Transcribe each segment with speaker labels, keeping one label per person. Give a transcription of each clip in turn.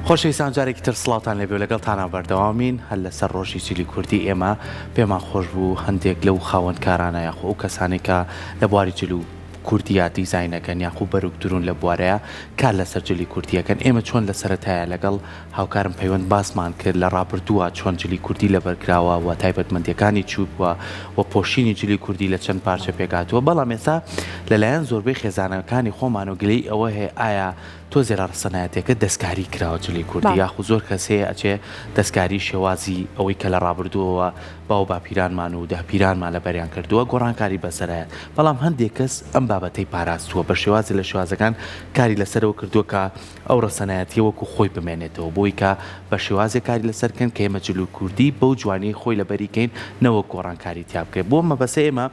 Speaker 1: خۆشەویستان جارێکی تر سڵاوتان لێبێ و لەگەڵتانا بەردەوامین هەر لەسەر ڕۆژی جلی کوردی ئێمە پێمان خۆش بوو هەندێک لەو خاوەنکارانە یاخۆ ئەو کەسانەی کە لە بواری جل و کوردیا دیزاینەکەن یاخو بەرگ دروون لە بوارەیا کار لەسەر جلی کوردیەکەن ئێمە چۆن لە سەرەتایا لەگەڵ هاوکارم پەیوەند باسمان کرد لە ڕابردووە چۆن جلی کوردی لەبەر کراوە و تایبەتمەندیەکانی چی بووە و پۆشینی جلی کوردی لە چەند پارچە پێکهاتووە بەڵام ئێستا لەلایەن زۆربەی خێزانەکانی خۆمانەوە گلەیی ئەوە هەیە ئایا تۆزێ لە ڕەسەنایەتیەکە دەستکاری کراوە جلی کوردی یاخود زۆر کەس هەیە ئەچێ دەستکاری شێوازی ئەوەی کە لە ڕابردووەوە باو باپیرانمان و داپیرانمان لەبەریان کردووە گۆڕانکاری بەسەرایەت بەڵام هەندێک کەس ئەم بابەتەی پاراستووە بە شێوازێ لە شێوازەکان کاری لەسەرەوە کردووە کە ئەو ڕەسەنایەتیە وەکو خۆی بمێنێتەوە بۆی کە بە شێوازێ کاری لەسەر کەن کە ئێمە جل و کوردی بەو جوانیەی خۆی لەبەری کەین نەوەک گۆڕانکاری تیا بکرێت بۆ مەبەسە ئێمە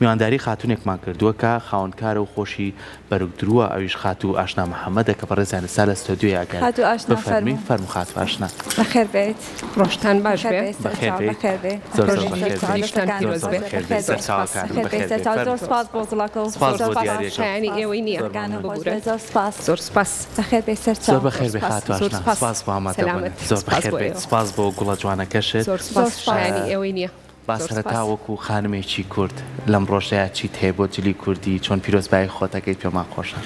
Speaker 1: میوانداری خاتوونێکمان کردووە کە خاوەنکارە و خۆشی بەرگ درووە ئەویش خاتوو ئاشنا محەمەدە کە بەڕێزیان ئێستا لە ستۆدیۆیە ئەگەر
Speaker 2: خاتوو ئاشنا
Speaker 1: بفەرمی
Speaker 2: فەرموو.
Speaker 1: فەرموو خاتوو ئاشنا.
Speaker 2: بەخێر بێیت.
Speaker 3: ڕۆژتان باش
Speaker 2: بەخێر
Speaker 3: بێ.
Speaker 2: بێیت
Speaker 1: بەخێر
Speaker 2: سەرچاو
Speaker 1: بێیت.
Speaker 2: بەخێر بێی.
Speaker 1: زۆر زۆر
Speaker 2: ڕۆژی
Speaker 1: بەخێر
Speaker 2: سەرچاو
Speaker 1: بێیت.
Speaker 3: دیشتان
Speaker 2: دەستەکانت
Speaker 1: زۆر
Speaker 3: پیرۆز
Speaker 1: زۆر
Speaker 3: بێ.
Speaker 2: خۆش بێ
Speaker 1: بەخێر
Speaker 2: بەخێر
Speaker 1: بێیت
Speaker 2: بێی.
Speaker 1: سەرچاوەکانم
Speaker 2: بەخێر بێی
Speaker 1: بەخێر بێیت
Speaker 2: سەرچاو زۆر
Speaker 1: فەرموو.
Speaker 2: سپاس بۆ گوڵەکە و
Speaker 1: سپاس
Speaker 2: زۆر
Speaker 1: بۆ
Speaker 2: سپاس.
Speaker 1: دیاریەکە.
Speaker 3: شایانی ئێوەی نییە.
Speaker 1: زۆر
Speaker 2: دەستەکانت
Speaker 1: مەمنون.
Speaker 2: خۆش
Speaker 3: ببورە.
Speaker 2: بێ زۆر سپاس.
Speaker 3: زۆر سپاس.
Speaker 2: بەخێر بێی
Speaker 1: زۆر
Speaker 2: سەرچاو.
Speaker 1: بەخێر بێی
Speaker 3: سپاس.
Speaker 1: خاتوو
Speaker 3: زۆر
Speaker 1: ئاشنا.
Speaker 3: سپاس.
Speaker 1: سپاس بۆ ئامادەبوونت.
Speaker 3: سەلامەت.
Speaker 1: زۆر
Speaker 3: سپاس
Speaker 1: بەخێر
Speaker 3: بۆ
Speaker 1: بێیت.
Speaker 3: ئێوە.
Speaker 1: سپاس بۆ گوڵە جوانەکەشت.
Speaker 3: زۆر
Speaker 2: زۆر
Speaker 3: سپاس.
Speaker 2: سپاس.
Speaker 3: شایانی ئێوەی نییە.
Speaker 1: با
Speaker 3: زۆر
Speaker 1: سەرەتا
Speaker 3: سپاس.
Speaker 1: وەکو خانمێکی کورد لەم ڕۆژەیا چیت هەیە بۆ جلی کوردی چۆن پیرۆزبایی خۆتەکەیت پێمان خۆشە.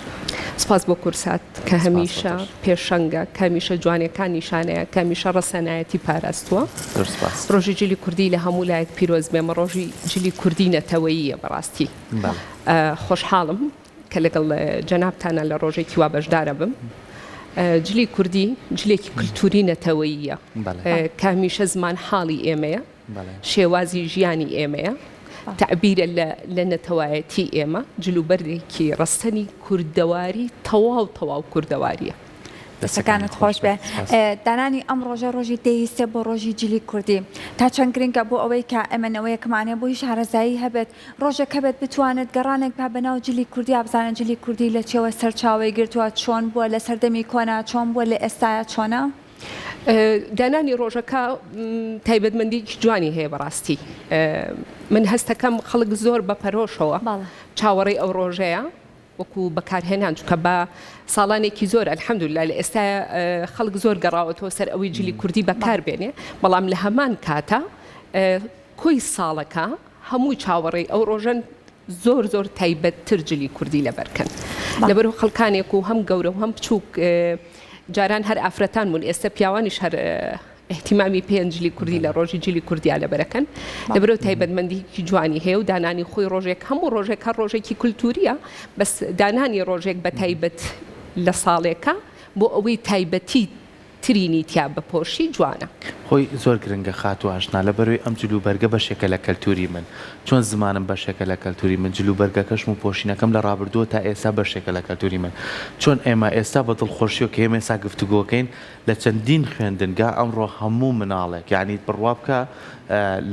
Speaker 3: سپاس بۆ کورسات کە
Speaker 1: سپاس بۆ
Speaker 3: هەمیشە
Speaker 1: تۆش.
Speaker 3: پێشەنگە کە هەمیشە جوانیەکان نیشانەیە کە هەمیشە ڕەسەنایەتی پاراستووە.
Speaker 1: زۆر سپاس.
Speaker 3: ڕۆژی جلی کوردی لە هەموو لایەک پیرۆز بێ مە ڕۆژی جلی کوردی نەتەوەییە بەڕاستی
Speaker 1: بەڵێ.
Speaker 3: خۆشحاڵم کە لەگەڵ جەنابتانا لە ڕۆژێکی وا بەشدارەبم. جلی کوردی جلێکی کلتوری نەتەوەییە
Speaker 1: بەڵێ.
Speaker 3: کە هەمیشە زمان حاڵی ئێمەیە. شێوازی ژیانی ئێمەیە، تەعبیرە لە لە نەتەوایەتی ئێمە، جلوبەرگێکی ڕەسەنی کوردەواری تەواو تەواو کوردەوارییە.
Speaker 2: دەستەکانت خۆش بێ. دانانی ئەم ڕۆژە ڕۆژی دەی سێ بۆ ڕۆژی جلی کوردی تا چەند گرنگە بۆ ئەوەی کە ئێمە نەوەیەکمان هەیە بۆی شارەزایی هەبێت ڕۆژێک هەبێت بتوانێت گەڕانێک با بەناو جلی کوردیا بزانێت جلی کوردی لە چێوە سەرچاوەی گرتووە چۆن بووە لە سەردەمی کۆنا چۆن بووە لە ئێستایا چۆنە؟
Speaker 3: دانانی ڕۆژەکە تایبەتمەندیەکی جوانی هەیە بەڕاستی من هەستەکەم خەڵک زۆر بە پەرۆشەوە چاوەڕێی ئەو ڕۆژەیە وەکو بەکارهێنان چونکە بە ساڵانێکی زۆر الحمدلله لە ئێستا خەڵک زۆر گەڕاوەتەوە سەر ئەوەی جلی کوردی بەکار بێنێ بەڵام لە هەمان کاتە کۆی ساڵەکە هەموو چاوەڕێی ئەو ڕۆژەن زۆر زۆر تایبەت تر جلی کوردی لەبەر کەن لەبەر خەڵکانێک و هەم گەورە و هەم بچووک جاران هەر ئافرەتان بوون ئێستا پیاوانیش هەر اهتمامی پێیان جلی کوردی لە ڕۆژی جلی کوردیا لەبەرەکەن لەبەرەوە تایبەتمەندیکی جوانی هەیە و دانانی خۆی ڕۆژێک هەموو ڕۆژێک هەر ڕۆژێکی کولتوریە بەس دانانی ڕۆژێک بە تایبەت لە ساڵێکە بۆ ئەوەی تایبەتی ترینی تیا بپۆشی جوانە.
Speaker 1: خۆی زۆر گرنگە خاتوو ئاشنا لەبەرئەوەی ئەم جل و بەرگە بەشێکە لە کەلتوری من چۆن زمانم بەشێکە لە کەلتوری من جل و بەرگەکەشم و پۆشینەکەم لە ڕابردووە تا ئێستا بەشێکە لە کەلتوری من چۆن ئێمە ئێستا بە دڵخۆشیەوە کە ئێمە ئێستا گفتوگۆکەین لە چەندین خوێندنگا ئەمڕۆ هەموو مناڵێک یانی بڕوا بکە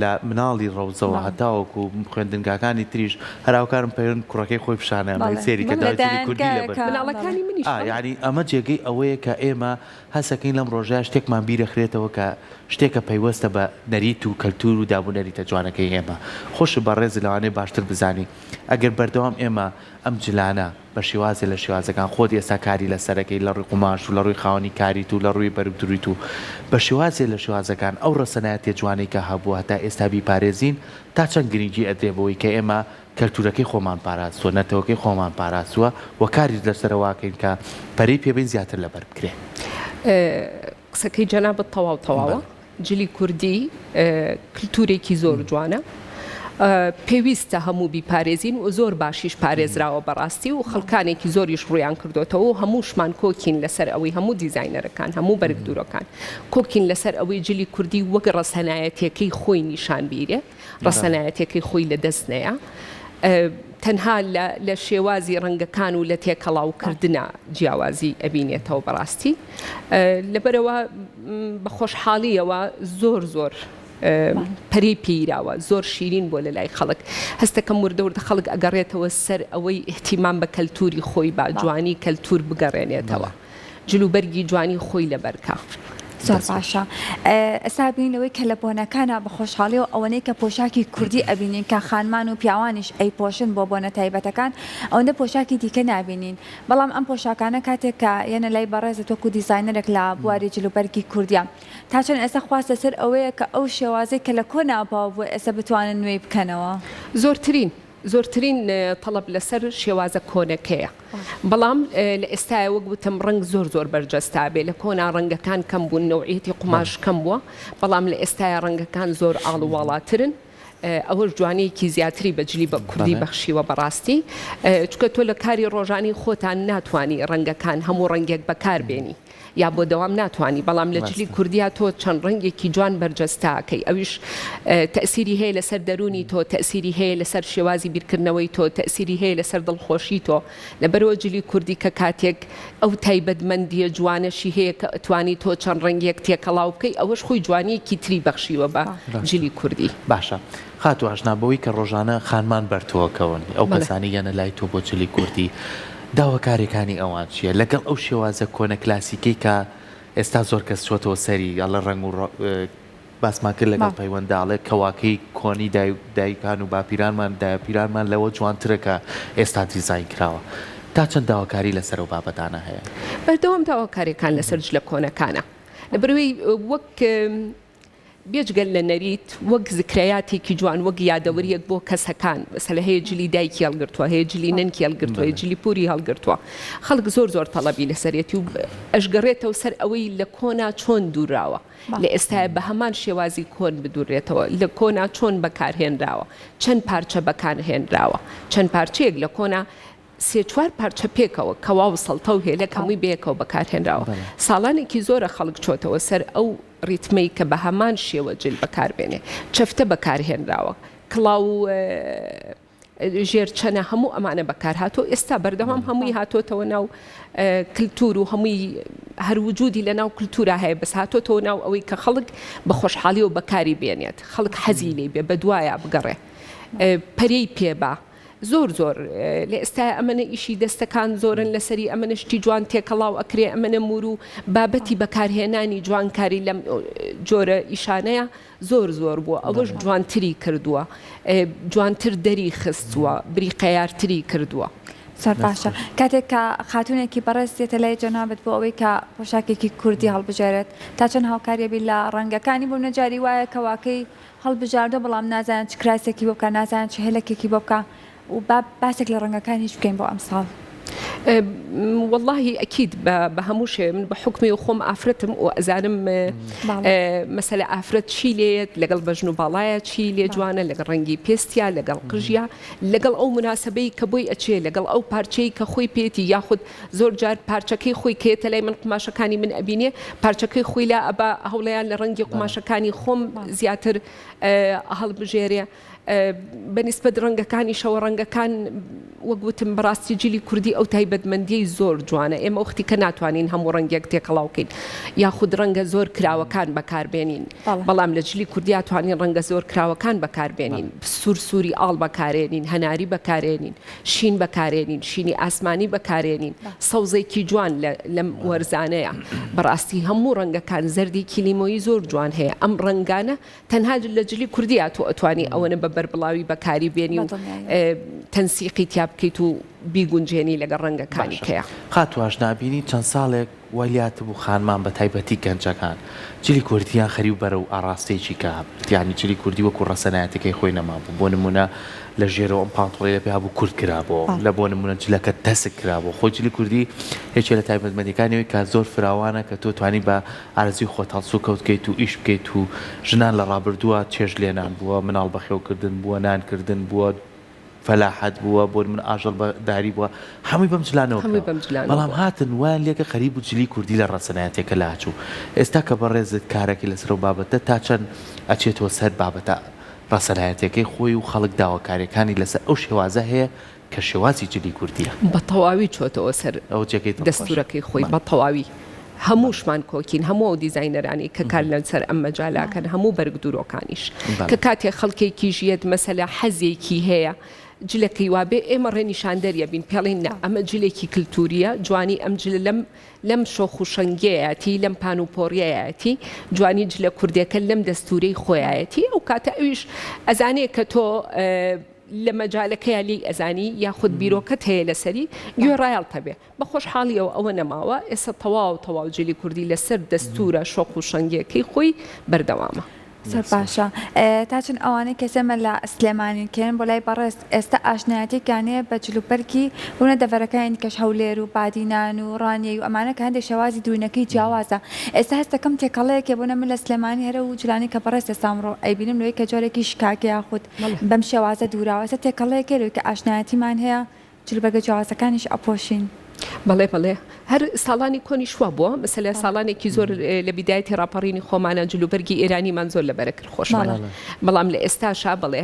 Speaker 1: لە مناڵی ڕەوزەوە هەتاوەکو خوێندنگاکانی تریش هەر هاوکارم پەیوەند کوڕەکەی خۆی پیشانە
Speaker 2: بەڵێ
Speaker 1: سێری کە
Speaker 2: لە
Speaker 1: داوای جلی کوردی لەبەر
Speaker 2: دایەنگایەکە بەڵێ.
Speaker 3: مناڵەکانی منیش
Speaker 1: ئا
Speaker 3: بەڵێ.
Speaker 1: یانی ئەمە جێگەی ئەوەیە کە ئێمە هەستەکەین لەم ڕۆژەیا شتێکمان بیرەخرێتەوە کە شتێکە پەیوەستە بە نەریت و کەلتور و دابونەریتە جوانەکەی ئێمە خۆشت بەڕێزت لەوانەیە باشتر بزانی ئەگەر بەردەوام ئێمە ئەم جلانە بە شێوازێ لە شێوازەکان خۆت ئێستا کاری لەسەرەکەی لە ڕووی قوماش و لە ڕووی خاوەنی کاریت و لە ڕووی بەرگ درویت و بە شێوازێ لە شێوازەکان ئەو ڕەسەنایەتیە جوانەی کە هەبووە هەتا ئێستا بیپارێزین تا چەند گرنگی ئەدرێ بەوەی کە ئێمە کەلتورەکەی خۆمان پاراستووە نەتەوەکەی خۆمان پاراستووە و کاریش لەسەرە واکەین کە پەرەی پێبەین زیاتر لەبەر بکرێ.
Speaker 3: قسەکەی جەنابت تەواو تەواوە. جلی کوردی کلتورێکی زۆر جوانە پێویستە هەموو بیپارێزین و زۆر باشیش پارێزراوە بەڕاستی و خەڵکانێکی زۆریش ڕویان کردوتەوە و هەمووشمان کۆکین لەسەر ئەوەی هەموو دیزاینەرەکان هەموو بەرگدوورەکان کۆکین لەسەر ئەوەی جلی کوردی وەک ڕەسەنایەتیەکەی خۆی نیشان بیرێ ڕەسەنایەتیەکەی خۆی لە دەست نەیە تەنها لە شێوازی ڕەنگەکان و لە تێکەڵاو کردنا جیاوازی ئەبینێتەوە بەڕاستی لەبەرەوە بە خۆشحاڵیەوە زۆر زۆر پەرەی پێیراوە زۆر شیرین بووە لە لای خەڵک هەستەکەم وردە وردە خەڵک ئەگەڕێتەوە سەر ئەوەی ئیهتیمام بە کەلتوری خۆی با جوانی کەلتور بگەڕێنێتەوە جلوبەرگی جوانی خۆی لەبەرکا.
Speaker 2: زۆر باشە ئێستا بینین لەوەی کە لە بۆنەکانا بە خۆشحاڵیەوە ئەوەنەی کە پۆشاکی کوردی ئەبینین کە خانمان و پیاوانیش ئەیپۆشن بۆ بۆنە تایبەتەکان ئەوەندە پۆشاکی دیکە نابینین بەڵام ئەم پۆشاکانە کاتێک کە یەنە لای بەڕێزت وەکو دیزاینەرێک لە بواری جلوبەرگی کوردیا تا چەند ئێستا خواست لەسەر ئەوەیە کە ئەو شێوازەی کە لە کۆنا باو بووە ئێستا بتوانن نوێی بکەنەوە؟
Speaker 3: زۆرترین زۆرترین تەڵەب لەسەر شێوازە کۆنەکەیە بەڵام لە ئێستایا وەک وتم ڕەنگ زۆر زۆر بەرجەستا بێ لە کۆنا ڕەنگەکان کەم بوون نەوعیەتی قوماش کەم بووە بەڵام لە ئێستایا ڕەنگەکان زۆر ئاڵ و واڵاترن ئەوەش جوانیەکی زیاتری بە جلی بە کوردی بەخشیوە بەڕاستی چونکە تۆ لە کاری ڕۆژانی خۆتان ناتوانی ڕەنگەکان هەموو ڕەنگێک بەکار بێنی یا بۆ دەوام ناتوانی بەڵام لە جلی کوردیا تۆ چەند ڕەنگێکی جوان بەرجەستە ئەکەی ئەویش تەئسیری هەیە لەسەر دەروونی تۆ تەئسیری هەیە لەسەر شێوازی بیرکردنەوەی تۆ تەئسیری هەیە لەسەر دڵخۆشی تۆ لەبەرئەوە جلی کوردی کە کاتێک ئەو تایبەتمەندیە جوانەشی هەیە کە ئەتوانی تۆ چەند ڕەنگێک تێکەڵاو بکەی ئەوەش خۆی جوانیەکی تری بەخشیوە بە جلی کوردی.
Speaker 1: باشە خاتوو ئاشنا بەوەی کە ڕۆژانە خانمان بەر تۆ ئەکەون ئەو کەسانەی یەنە لای تۆ بۆ جلی کوردی داواکاریەکانی ئەوان چیە لەگەڵ ئەو شێوازە کۆنە کلاسیکەی کە ئێستا زۆر کەس چۆتەوە سەری ئەڵێ ڕەنگ و باسمان کرد لەگەڵ پەیوەنددا ئەڵێ کەواکەی کۆنی دایکان و باپیرانمان دایەپیرانمان لەوە جوانترە کە ئێستا دیزاین کراوە تا چەند داواکاری لەسەر ئەو بابەتانە هەیە؟
Speaker 3: بەردەوام داواکاریەکان لەسەر جلە کۆنەکانە لەبەرئەوەی وەک بێجگە لە نەریت وەک زکرەیاتێکی جوان وەک یادەوەریەک بۆ کەسەکان مەسەلە هەیە جلی دایکی هەڵگرتووە هەیە جلی نەنکی هەڵگرتووە هەیە جلی پوری هەڵگرتووە خەڵک زۆر زۆر تەڵەبی لەسەرێتی و ئەشگەڕێتەوە سەر ئەوەی لە کۆنا چۆن دووراوە لە ئێستایا بە هەمان شێوازی کۆن بدورێتەوە لە کۆنا چۆن بەکارهێنراوە چەند پارچە بەکارهێنراوە چەند پارچەیەک لە کۆنا سێ چوار پارچە پێکەوە، کەوا و سەڵتە و هێلەک هەمووی بەیەکەوە بەکارهێنراوە. ساڵانێکی زۆرە خەڵک چۆتەوە سەر ئەو ڕیتمەی کە بە هەمان شێوە جل بەکاربێنێ. چەفتە بەکارهێنراوە، کڵاو و ژێر چەنە هەموو ئەمانە بەکارهاتووە. ئێستا بەردەوام هەمووی هاتۆتەوە ناو کلتور و هەمووی هەر وجودی لە ناو کلتورا هەیە بەس هاتۆتەوە ناو ئەوەی کە خەڵک بە خۆشحاڵیەوە بەکاری بێنێت، خەڵک حەزی لێی بێ، بەدوایا بگەڕێ، پەرەی پێ با. زۆر زۆر لە ئێستایا ئەمەنە ئیشی دەستەکان زۆرن لەسەری ئەمەنە شتی جوان تێکەڵاو ئەکرێ ئەمەنە مورو بابەتی بەکارهێنانی جوانکاری لەم جۆرە ئیشانەیە زۆر زۆر بووە ئەوەش جوانتری کردووە جوانتر دەری خستووە بریقەیارتری کردووە.
Speaker 2: زۆر باشە کاتێک کە خاتونێکی بەڕێز دێتە لای جەنابت بۆ ئەوەی کە پۆشاکێکی کوردی هەڵبژێرێت تا چەند هاوکاریە بی لە ڕەنگەکانی بۆ منە جاری وایە کەواکەی هەڵبژاردوە بەڵام نازانێت چ کراسێکی بۆ بکا نازانێت چ هێلەکێکی بۆ بکا و با باسێک لە ڕەنگەکانیش بکەین بۆ ئەمساڵ.
Speaker 3: وەڵاهی ئەکید بە هەموو شێوێ من بە حوکمی خۆم ئافرەتم و ئەزانم مەسەلە ئافرەت چی لێیەت لەگەڵ بەژن و باڵایە چی لێ جوانە لەگەڵ ڕەنگی پێستیا لەگەڵ قژیا لەگەڵ ئەو موناسەبەی کە بۆی ئەچێ لەگەڵ ئەو پارچەی کە خۆی پێیەتی یاخود زۆر جار پارچەکەی خۆی کە یەتە لای من قوماشەکانی من ئەبینێ پارچەکەی خۆی لا ئەبا هەوڵەیان لە ڕەنگی قوماشەکانی خۆم زیاتر هەڵبژێرێ بە نیسبەت ڕەنگەکانیشەوە ڕەنگەکان وەک وتم بەڕاستی جلی کوردی ئەو تایبەتمەندیەی زۆر جوانە ئێمە وەختی کە ناتوانین هەموو ڕەنگێک تێکەڵاو کەین یاخود ڕەنگە زۆر کراوەکان بەکاربێنین بەڵام لە جلی کوردیا توانین ڕەنگە زۆر کراوەکان بەکاربێنین سوور سووری ئاڵ بەکارێنین هەناری بەکارێنین شین بەکارێنین شینی ئاسمانی بەکارێنین سەوزێکی جوان لەم وەرزانەیە بەڕاستی هەموو ڕەنگەکان زەردێکی لیمۆیی زۆر جوان هەیە ئەم ڕەنگانە تەنها لە جلی کوردیا تۆ ئەتوانی ئەوەنە بە بەربڵاوی بەکاری بێنی و تەنسیقی تیا بکەیت و بیگونجێنی لەگەڵ ڕەنگەکانی کەیە.
Speaker 1: خاتوو ئاشنا بینی چەند ساڵێک وای لێهاتبوو خانمان بە تایبەتی گەنجەکان جلی کوردیان خەریو بەرەو ئاڕاستەیەکی کە برد یانی جلی کوردی وەکو ڕەسەنایەتەکەی خۆی نەمابوو بۆ نمونە لە ژێرەوە ئەم پانتۆڵەی لە پێ هەبوو کورت کرابۆوە لە بۆ نمونە جلەکە تەسک کرابۆوە خۆی جلی کوردی یەکێ لە تایبەتمەندیەکانی ئەوەی کە زۆر فراوانە کە تۆ توانی بە ئارەزوی خۆت هەڵسوکەوت کەیت و ئیش بکەیت و ژنان لە ڕابردووە چێژ لێنان بووە مناڵ بەخێوکردن بووە نان کردن بووە فەلاحەت بووە بۆ نمونە ئاژەڵ بە داری بووە هەمووی بەم جلانەوە
Speaker 3: هەمووی
Speaker 1: کراوە
Speaker 3: بەم جلانەوە
Speaker 1: بەڵام
Speaker 3: بووە.
Speaker 1: هاتن وایان لێکە خەریک بوو جلی کوردی لە ڕەسەنایەتیەکە لاچوو ئێستا کە بەڕێزت کارەکەی لەسەر ئەو بابەتە تا چەند ئەچێتەوە سەر بابەتە ڕەسەنایەتیەکەی خۆی و خەڵک داواکاریەکانی لەسەر ئەو شێوازە هەیە کە شێوازی جلی کوردیە.
Speaker 3: بە تەواوی چۆتەوە سەر
Speaker 1: ئەوە جێگەی دڵخۆشە.
Speaker 3: دەستورەکەی خۆی
Speaker 1: بەڵێ.
Speaker 3: بە تەواوی هەمووشمان کۆکین هەموو ئەو دیزاینەرانەی کە کار لەسەر ئەم مەجالە ئەکەن هەموو بەرگ دوورۆکانیش
Speaker 1: بەڵێ.
Speaker 3: کە کاتێ خەڵکێکیش یەت مەسەلە حەزێکی هەیە. جلەکەی وابێ ئێمە ڕێنیشاندەری ئەبین پێڵین نا ئەمە جلێکی کلتوریە جوانی ئەم جلە لەم لەم شۆخ و شەنگیەیەتی لەم پان و پۆڕیەیەتی جوانی جلە کوردێکە لەم دەستورەی خۆیایەتی ئەو کاتە ئەویش ئەزانێ کە تۆ لە مەجالەکەیا لێی ئەزانی یاخود بیرۆکەت هەیە لەسەری گوێ ڕایەڵتە بێ. بە خۆشحاڵیەوە ئەوە نەماوە، ئێستا تەواو تەواو جلی کوردی لەسەر دەستورە شۆخ و شەنگیەکەی خۆی بەردەوامە.
Speaker 2: زۆر باشە تا چەند ئەوانەی کە ئێمە لە سلێمانین کێن بۆ لای بەڕێز ئێستا ئاشنایەتێکیان هەیە بە جلوبەرگی ڕوونە دەڤەرەکانی دیکەش هەولێر و بادینان و ڕانیەی و ئەمانە کە هەندێک شێوازی دروینەکەی جیاوازە ئێستا هەست دەکەم تێکەڵەیەکێ بۆنە من لە سلێمانی هەر ئەو جلانەی کە بەڕێز ئێستا ئەمڕۆ ئەیبینم لەوەی کە جۆرێکی شکاکە یاخود بەم شێوازە دووراوە ئێستا تێکەڵەیەکێ لەوەی کە ئاشنایەتیمان هەیە جلوبەرگە جیاوازەکانیش ئەپۆشین.
Speaker 3: بەڵێ بەڵێ هەر ساڵانی کۆنیش وا بووە مەسەلە ساڵانێکی زۆر لە بیدایەتی ڕاپەڕینی خۆمانە جلوبەرگی ئێرانیمان زۆر لەبەرە کرد خۆشمان بەڵام لە ئێستاشا بەڵێ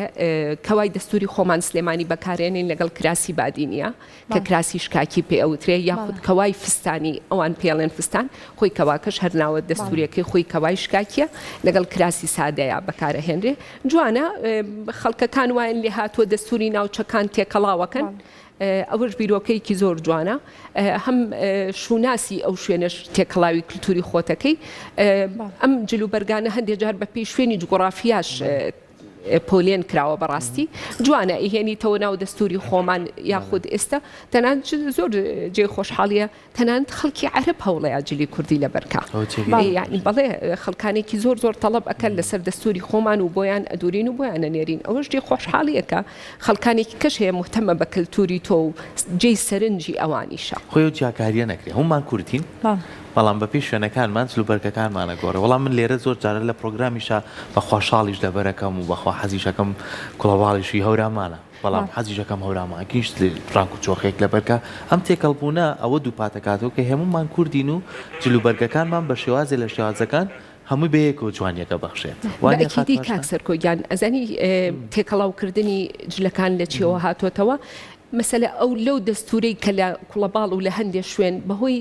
Speaker 3: کەوای دەستوری خۆمان سلێمانی بەکارێنین لەگەڵ کراسی بادینیە کە کراسی شکاکی پێ ئەوترێ یاخود کەوای فستانی ئەوان پێڵێن فستان خۆی کەواکەش هەر ناوە دەستوریەکەی خۆی کەوای شکاکیە لەگەڵ کراسی سادەیە بەکارەهێنرێ جوانە خەڵکەکان وایان لێهاتووە دەستوری ناوچەکان تێکەڵاوەکەن ئەوەش بیرۆکەیەکی زۆر جوانە هەم شوناسی ئەو شوێنەش تێکەڵاوی کللتوری خۆتەکەی ئەم جلوبەرگانە هەندێک جار بە پێی شوێنی جوگرافیاش پۆلێن کراوە بەڕاستی جوانە ئیهێنیتەوە ناو دەستوری خۆمان یاخود ئێستا تەنان زۆر جێ خۆشحاڵیە تەنانەت خەڵکی عەرەب هەوڵەیا جلی کوردی لەبەر کا یانی بەڵێ خەڵکانێکی زۆر زۆر تەڵەب ئەکەن لەسەر دەستوری خۆمان و بۆیان ئەدورین و بۆیان ئەنێرین ئەوەش جێی خۆشحاڵیەکە خەڵکانێکی کەش هەیە موهتەمە بە کەلتوری تۆ و جێی سەرنجی ئەوانیشە.
Speaker 1: خۆی ئەو جیاکاریە نەکرێ هەموومان کوردین بەڵام بەپێی شوێنەکانمان جل و بەرگەکانمان ئەگۆڕێ وەڵا من لێرە زۆر جارە لە پڕۆگرامیشا بەخوا شاڵیش لەبەرەکەم و بەخوا حەزیشەکەم کوڵەباڵیشی هەورامانە. بەڵام حەزیش ئەکەم هەورامانکیش ڕانک و چۆخێک لەبەرکا، ئەم تێکەڵبوونە ئەوە دووپاتەکاتەوە کە هەموومان کوردین و جلوبەرگەکانمان بە شێوازێ لە شێوازەکان هەمووی بەیەکەوە جوانیەکە بەخشێت. وا
Speaker 3: نیە خاتوو
Speaker 1: بەئەکیدی
Speaker 3: کاک
Speaker 1: ئاشنا؟
Speaker 3: سەرکۆ گیان ئەزانی تێکەڵاو کردنی جلەکان لە چیەوە هاتۆتەوە مەسەلە ئەو لەو دەستورەی کە لە کوڵەباڵ و لە هەندێ شوێن بەهۆی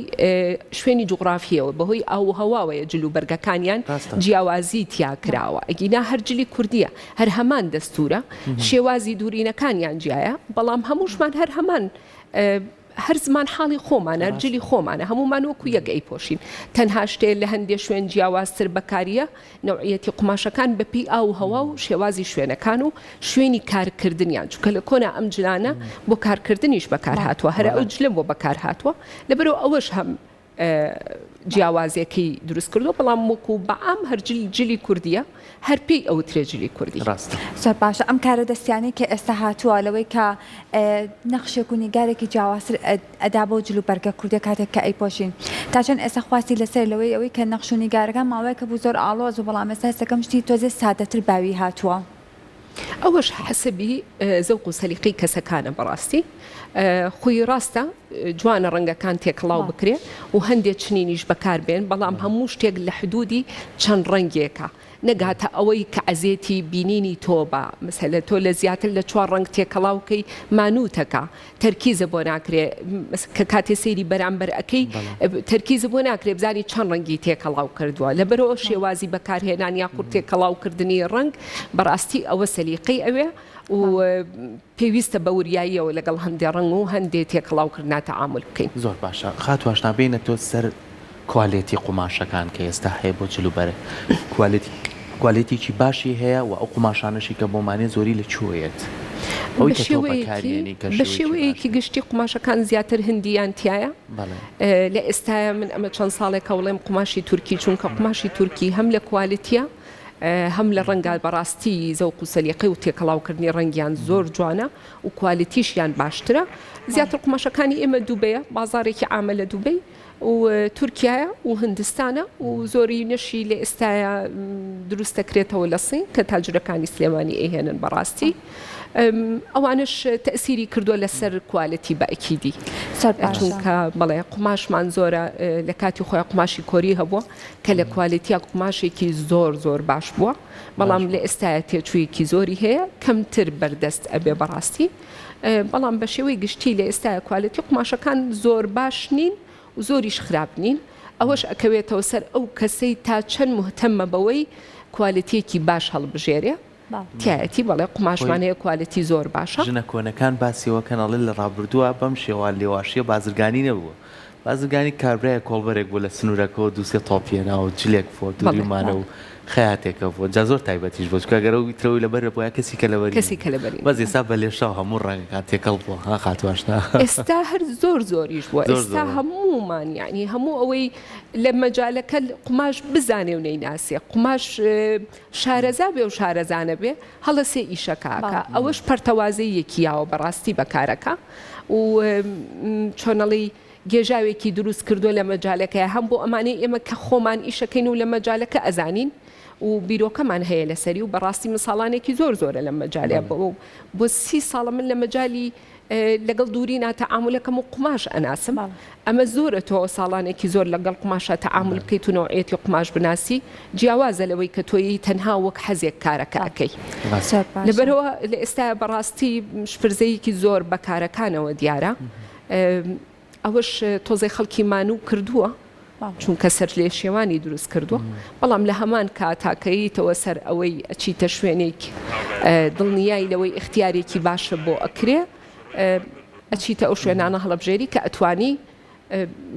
Speaker 3: شوێنی جوغڕافیەوە بەهۆی ئاو و هەواوەیە جل و بەرگەکانیان
Speaker 1: ڕاستە.
Speaker 3: جیاوازی تیا کراوە ئەگینا هەر جلی کوردیە هەر هەمان دەستورە شێوازی دورینەکانیان جیایە بەڵام هەمووشمان هەر هەمان هەر زمان حاڵی خۆمانە جلی خۆمانە هەمومان وەکو یەک ئەیپۆشین تەنها شتێ لە هەندێ شوێن جیاوازتر بەکاریە نەوعیەتی قوماشەکان بەپێی ئاو و هەوا و شێوازی شوێنەکان و شوێنی کارکردنیان چونکە لە کۆنا ئەم جلانە بۆ کارکردنیش بەکارهاتووە هەر ئەو جلە بۆ بەکارهاتووە لەبەرئەوە ئەوەش هەم جیاوازیەکەی دروست کردووە بەڵام وەکو بەعام هەر جل جلی کوردیە هەر پێی ئەوترێ جلی کوردی.
Speaker 1: ڕاستە.
Speaker 2: زۆر باشە ئەم کارە دەستیانەی کە ئێستا هاتووە لەوەی کە نەخشێک و نیگارێکی جیاوازتر ئەدا بەو جل و بەرگە کوردیە کاتێک کە ئەیپۆشین تا چەند ئێستا خواستی لەسەر لەوەی ئەوەی کە نەخش و نیگارەکان ماوەیەکە بوو زۆر ئاڵۆز بوو بەڵام ئێستا هەستەکەم شتی تۆزێ سادەتر باوی هاتووە.
Speaker 3: ئەوەش حەسەبی زەوق و سەلیقەی کەسەکانە بەڕاستی خۆی ڕاستە جوانە ڕەنگەکان تێکەڵاو بکرێ و هەندێ چنینیش بەکار بێن بەڵام هەموو شتێک لە حدودی چەند ڕەنگێکە نەگاتە ئەوەی کە عەزێتی بینینی تۆ بە مەسەلە تۆ لە زیاتر لە چوار ڕەنگ تێکەڵاو کەی مانووتەکە تەرکیزە بۆ ناکرێ کە کاتێ سەیری بەرامبەر ئەکەی تەرکیزە بۆ ناکرێ بزانی چەند ڕەنگی تێکەڵاو کردووە لەبەرەوە شێوازی بەکارهێنان یاخود تێکەڵاو کردنی ڕەنگ بەڕاستی ئەوە سەلیقەی ئەوێ و پێویستە بە وریاییەوە لەگەڵ هەندێ ڕەنگ و هەندێ تێکەڵاو کردنا تەعامول بکەین.
Speaker 1: زۆر باشە خاتوو ئاشنا بێینە تۆ سەر کوالێتی قوماشەکان کە ئێستا هەیە بۆ جل و بەرگ کوالێتی کوالێتیکی باشی هەیە و ئەو قوماشانەشی کە بۆمانێ زۆری لە کوێوە یەت ئەوەی
Speaker 3: بە
Speaker 1: کە تۆ
Speaker 3: شێوەیەکی
Speaker 1: بەکاریێنی کە
Speaker 3: بە
Speaker 1: شێوەیەکی باش
Speaker 3: شێوەیەکی
Speaker 1: بێت.
Speaker 3: گشتی قوماشەکان زیاتر هندیان تیایە
Speaker 1: بەڵێ.
Speaker 3: لە ئێستایا من ئەمە چەند ساڵێکە وڵێم قوماشی تورکی چونکە قوماشی تورکی هەم لە کوالتیە هەم لە ڕەنگا بەڕاستی زەوق و سەلیقەی و تێکەڵاوکردنی ڕەنگیان زۆر جوانە و کوالتیشیان باشترە زیاتر قوماشەکانی ئێمە دوبەیە بازاڕێکی عامە لە دوبەی و تورکیایە و هندستانە و زۆرینەشی لە ئێستایا دروست دەکرێتەوە لە سین کە تاجرەکانی سلێمانی ئەیهێنن بەڕاستی ئەوانش تەسیری کردووە لەسەر کوالەتی بە ئەکیدی چونکە بەڵێ قوماشمان زۆرە لە کاتی خۆی قوماشی کۆری هەبووە کە لە کوالێتیا قوماشێکی زۆر زۆر باش بووە بەڵام لە ئێستایا تێچوویەکی زۆری هەیە کەمتر بەردەست ئەبێ بەڕاستی بەڵام بە شێوەی گشتی لە ئێستایا کوالێتی قوماشەکان زۆر باش نین و زۆریش خراپ نین ئەوەش ئەکەوێتەوە سەر ئەو کەسەی تا چەند موهتەمە بەوەی کوالێتیەکی باش هەڵبژێرێ. تیایەتی بەڵێ قوماشمان هەیە quality زۆر باشە.
Speaker 1: ژنە کۆنەکان باسی ئەوە کەن ئەڵێن لە ڕابردووە بەم شێوە لێواشیە بازرگانی نەبووە بازرگانی کابرایەک کۆڵبەرێک بوو لە سنوورەکەوە دوو سێ تۆپی هێنا و جلێک بووە دووریومانە و خەیاتێکە بووە جا زۆر تایبەتیش بووە چونکە گەر ئەو ئیترەوەی لەبەر بوایە کەسی کە لەبەری
Speaker 3: کەسی کە لەبەری
Speaker 1: بەس ئێستا بە لێشاو هەموو ڕەنگەکان تێکەڵ بووە ها خاتوو ئاشنا
Speaker 3: ئێستا هەر زۆر زۆریش بووە ئێستا هەموومان یانی هەموو ئەوەی لە مەجالەکە قوماش بزانێ و نەیناسێ قوماش شارەزا بێ و شارەزا نەبێ هەڵەسێ ئیشەکە ئەکا ئەوەش پەرتەوازەییەکی یاوە بەڕاستی بە کارەکە و چۆنەڵی گێژاوێکی دروست کردووە لە مەجالەکەیا هەم بۆ ئەمانەی ئێمە کە خۆمان ئیشەکەین و لە مەجالەکە ئەزانین و بیرۆکەمان هەیە لەسەری و بەڕاستی من ساڵانێکی زۆر زۆرە لەم مەجالەیە بۆ سی ساڵە من لە مەجالی لەگەڵ دوورینا تەعامولەکەم و قوماش ئەناسم ئەمە زۆرە تۆ ساڵانێکی زۆر لەگەڵ قوماشا تەعامول بکەیت و نەوعیەتی قوماش بناسی جیاوازە لەوەی کە تۆیی تەنها وەک حەزێک کارەکە ئەکەی لەبەرئەوە لە ئێستایا بەڕاستی شپرزەیەکی زۆر بە کارەکانەوە دیارە ئەوەش تۆزێ خەڵکی مانوو کردووە چونکە سەرلێشێوانی دروست کردووە، بەڵام لە هەمان کاتا کە یەیتەوە سەر ئەوەی ئەچیتە شوێنێک دڵنیای لەوەی ئیختیارێکی باشە بۆ ئەکرێ ئەچیتە ئەو شوێنانە هەڵەبژێری کە ئەتوانی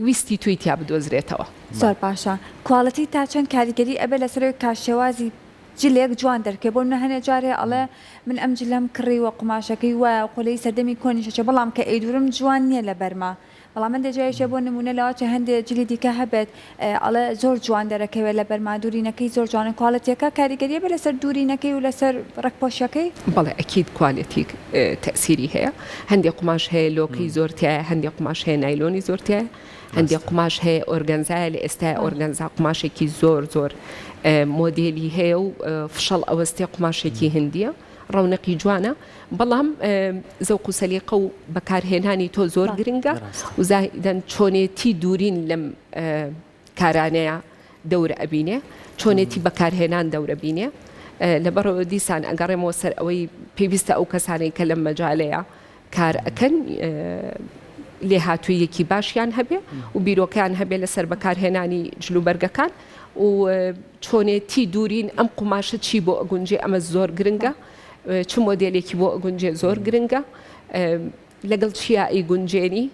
Speaker 3: ویستی تۆی تیا بدۆزرێتەوە.
Speaker 2: زۆر باشە quality تا چەند کاریگەری ئەبێ لەسەر ئەوەی کا شێوازی جلێک جوان دەرکەوێ بۆ نمونە هەنێ جار هەیە ئەڵێ من ئەم جلەم کڕیوە قوماشەکەی وایە قولەی سەردەمی کۆنیش ئەچێ بەڵام کە ئەیدورم جوان نیە لەبەرما بەڵام هەندێ جاریش هەیە بۆ نمونە لەوەچێ هەندێ جلی دیکە هەبێت ئەڵێ زۆر جوان دەرەکەوێ لەبەرما دورینەکەی زۆر جوانە quality ەکە کاریگەریە بێ لەسەر دورینەکەی و لەسەر ڕێکپۆشیەکەی؟
Speaker 3: بەڵێ ئەکید quality تەئسیری هەیە هەندێ قوماش هەیە لۆکەی زۆر تیایە هەندێ قوماش هەیە نایلۆنی زۆر تیایە هەندێ قوماش هەیە ئۆرگەنزایە لە ئێستای ئۆرگەنزا قوماشێکی زۆر زۆر مۆدێلی هەیە و فشەڵ ئەوەستێ قوماشێکی هندیە ڕەونەقی جوانە بەڵام زەوق و سەلیقە و بەکارهێنانی تۆ زۆر گرنگە و زاهیدەن چۆنێتی دوورین لەم کارانەیە دەور ئەبینێ چۆنێتی بەکارهێنان دەورە بینێ لەبەرەوە دیسان ئەگەڕێمەوە سەر ئەوەی پێویستە ئەو کەسانەی کە لەم مەجالەیە کار ئەکەن لێهاتووییەکی باشیان هەبێ و بیرۆکەیان هەبێ لەسەر بەکارهێنانی جلوبەرگەکان و چۆنێتی دوورین ئەم قوماشە چی بۆ ئەگونجێ ئەمە زۆر گرنگە چ مۆدێلێکی بۆ ئەگونجێ زۆر گرنگە لەگەڵ چیا ئەیگونجێنی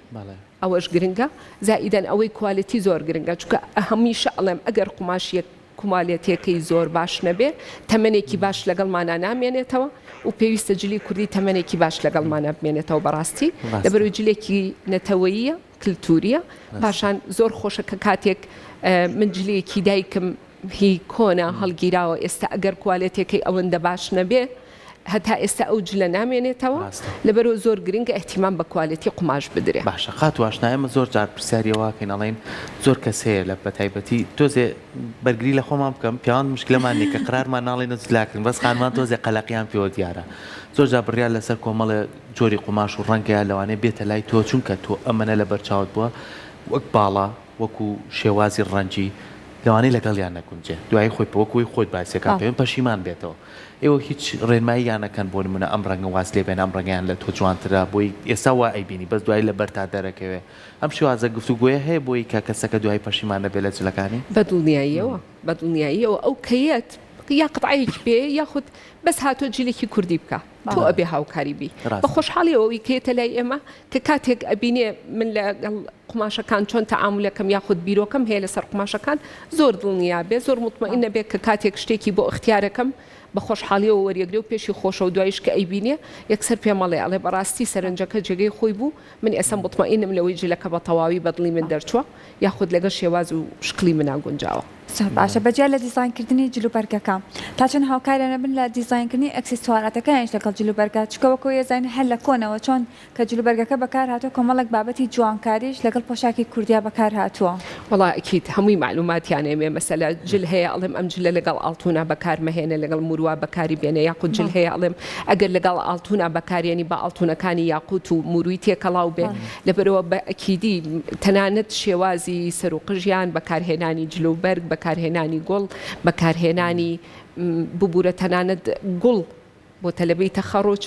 Speaker 3: ئەوەش گرنگە زائیدەن ئەوەی quality زۆر گرنگە چونکە هەمیشە ئەڵێم ئەگەر قوماش یەک کوالێتیەکەی زۆر باش نەبێ تەمەنێکی باش لەگەڵمانا نامێنێتەوە و پێویستە جلی کوردی تەمەنێکی باش لەگەڵمانا بمێنێتەوە بەڕاستی لەبەرئەوەی جلێکی نەتەوەییە کلتوریە پاشان زۆر خۆشە کە کاتێک من جلێکی دایکم هی کۆنە هەڵگیراوە ئێستا ئەگەر کوالێتێکەی ئەوەندە باش نەبێ هەتا ئێستا ئەو جلە نامێنێتەوە لەبەرئەوە زۆر گرنگە ئیهتیمام بە quality قوماش بدرێ.
Speaker 1: باشە خاتوو ئاشنا ئێمە زۆر جار پرسیاری ئەوە ئەکەین ئەڵێین زۆر کەس هەیە لە بەتایبەتی تۆزێ بەرگری لە خۆمان بکەم پیاوان مشکلەمان نیە کە قرارمان ناڵێین و جلاکن بەس خانمان تۆزێ قەلەقیان پێوە دیارە زۆر جار بڕیار لەسەر کۆمەڵێ جۆری قوماش و ڕەنگە لەوانەیە بێتە لای تۆ چونکە تۆ ئەمەنە لەبەر چاوت بووە وەک باڵا وەکو شێوازی ڕەنگی لەوانەیە لەگەڵیان نەگونجێ دوایی خۆی وەکو ئەوەی خۆت باسی ئەکا پێم پەشیمان بێتەوە ئێوە هیچ ڕێنماییان ئەکەن بۆ نمونە ئەم ڕەنگە واز لێ بێنە ئەم ڕەنگەیان لە تۆ جوانترە بۆی ئێستا وا ئەیبینی بەس دوایی لەبەرتا دەرەکەوێ ئەم شێوازە گفتوگۆیە هەیە بۆی کە کەسەکە دوایی پەشیمان نەبێ لە جلەکانی؟
Speaker 3: بە دڵنیاییەوە بە دڵنیاییەوە ئەو کەیەت یا قەتعەیەکی پێیە یاخود بەس هاتووە جلێکی کوردی بکا تۆ ئەبێ هاوکاری بی بە خۆشحاڵیەوە ئەوی کە یەتە لای ئێمە کە کاتێک ئەبینێ من لەگەڵ قوماشەکان چۆن تەعامولەکەم یاخود بیرۆکەم هەیە لەسەر قوماشەکان زۆر دڵنیا بێ زۆر موتمەئینە بێ کە کاتێک شتێکی بۆ ئیختیارەکەم بە خۆشحاڵیەوە وەریەگرێ و پێشی خۆشە و دواییش کە ئەیبینێ یەکسەر پێم ئەڵێ ئەڵێ بەڕاستی سەرنجەکە جێگەی خۆی بوو من ئێستا موتمەئینم لەوەی جلەکە بە تەواوی بە دڵی من دەرچووە یاخود لەگەڵ شێواز و شکڵی منا گونجاوە.
Speaker 2: زۆر باشە بەجیا لە دیزاینکردنی جلوبەرگەکە تا چەند هاوکاریان ئەبن لە دیزاینکردنی ئەکسسواراتەکانیش لەگەڵ جلوبەرگە چونکە وەکو ئەزانین هەر لە کۆنەوە چۆن کە جلوبەرگەکە بەکار هاتووە کۆمەڵێک بابەتی جوانکاریش لەگەڵ پۆشاکی کوردیا بەکار هاتووە.
Speaker 3: وەڵا ئەکید هەمووی مەعلوماتیان ئەمێ مەسەلە جل هەیە ئەڵێم ئەم جلە لەگەڵ ئاڵتونا بەکار مەهێنە لەگەڵ موروا بەکاری بێنە یاخود جل هەیە ئەڵێم ئەگەر لەگەڵ ئاڵتونا بەکارێنی با ئاڵتونەکانی یاقوت و موروی تێکەڵاو بێ لەبەرئەوە بە ئەکیدی تەنانەت شێوازی سەر و قژیان بەکارهێنانی جل و بەرگ بەکارهێنانی گوڵ بەکارهێنانی ببورە تەنانەت گوڵ بۆ تەلەبەی تەخەڕوج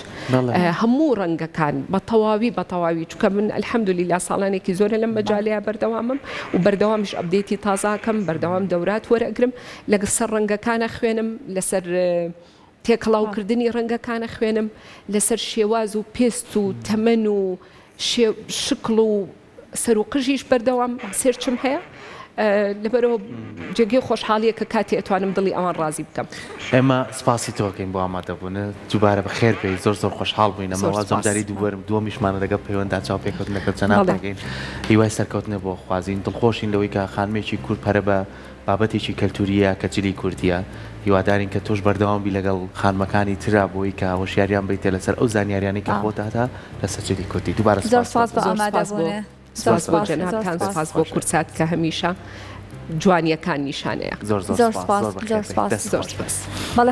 Speaker 3: هەموو ڕەنگەکان بە تەواوی بە تەواوی چونکە من الحمدللە ساڵانێکی زۆرە لەم مەجالەیە بەردەوامم و بەردەوامیش update ی تازاکەم بەردەوام دەورات وەرئەگرم لەسەر ڕەنگەکانە خوێنم لەسەر. تێکەڵاوکردنی ڕەنگەکان ئەخوێنم، لەسەر شێواز و پێست و تەمەن و شکڵ و سەر و قژیش بەردەوام search م هەیە، لەبەرئەوە جێگەی خۆشحاڵییە کە کاتێ ئەتوانم دڵی ئەوان ڕازی بکەم.
Speaker 1: ئێمە سپاسی تۆ ئەکەین بۆ ئامادەبوونت، دووبارە بەخێر بێی، زۆر زۆر خۆشحاڵ بووین، ئەمە وازم جاری دووەمیشمانە لەگەڵ پەیوەندا چاوپێکەوتن لەگەڵ جەنابت ئەکەین، هیوای سەرکەوتنت بۆ خوازین، دڵخۆشین لەوەی کە خانمێکی کورد پەرە بە بابەتێکی کەلتورییە کە جلی کوردییە، هیوادارین کە تۆش بەردەوام بی لەگەڵ خانمەکانی ترا بۆی کە هۆشیاریان بەیتێ لەسەر ئەو زانیاریانەی کە خۆت هەتە لەسەر جلی کوردی. دووبارە
Speaker 2: زۆر
Speaker 1: سوپاس
Speaker 2: سوپاس بۆ
Speaker 1: بۆ
Speaker 2: ئامادەبوونێ.
Speaker 3: سوپاس بۆ جەنابتان سوپاس بۆ کوردسات کە هەمیشە جوانیەکان نیشانەیە.
Speaker 1: زۆر زۆر
Speaker 2: زۆر
Speaker 1: سوپاس
Speaker 2: سوپاس
Speaker 1: زۆر
Speaker 2: زۆر
Speaker 1: بەخێر بێی
Speaker 2: سوپاس.
Speaker 1: دەست
Speaker 3: زۆر
Speaker 1: خۆش
Speaker 3: سوپاس.
Speaker 2: بەڵێ.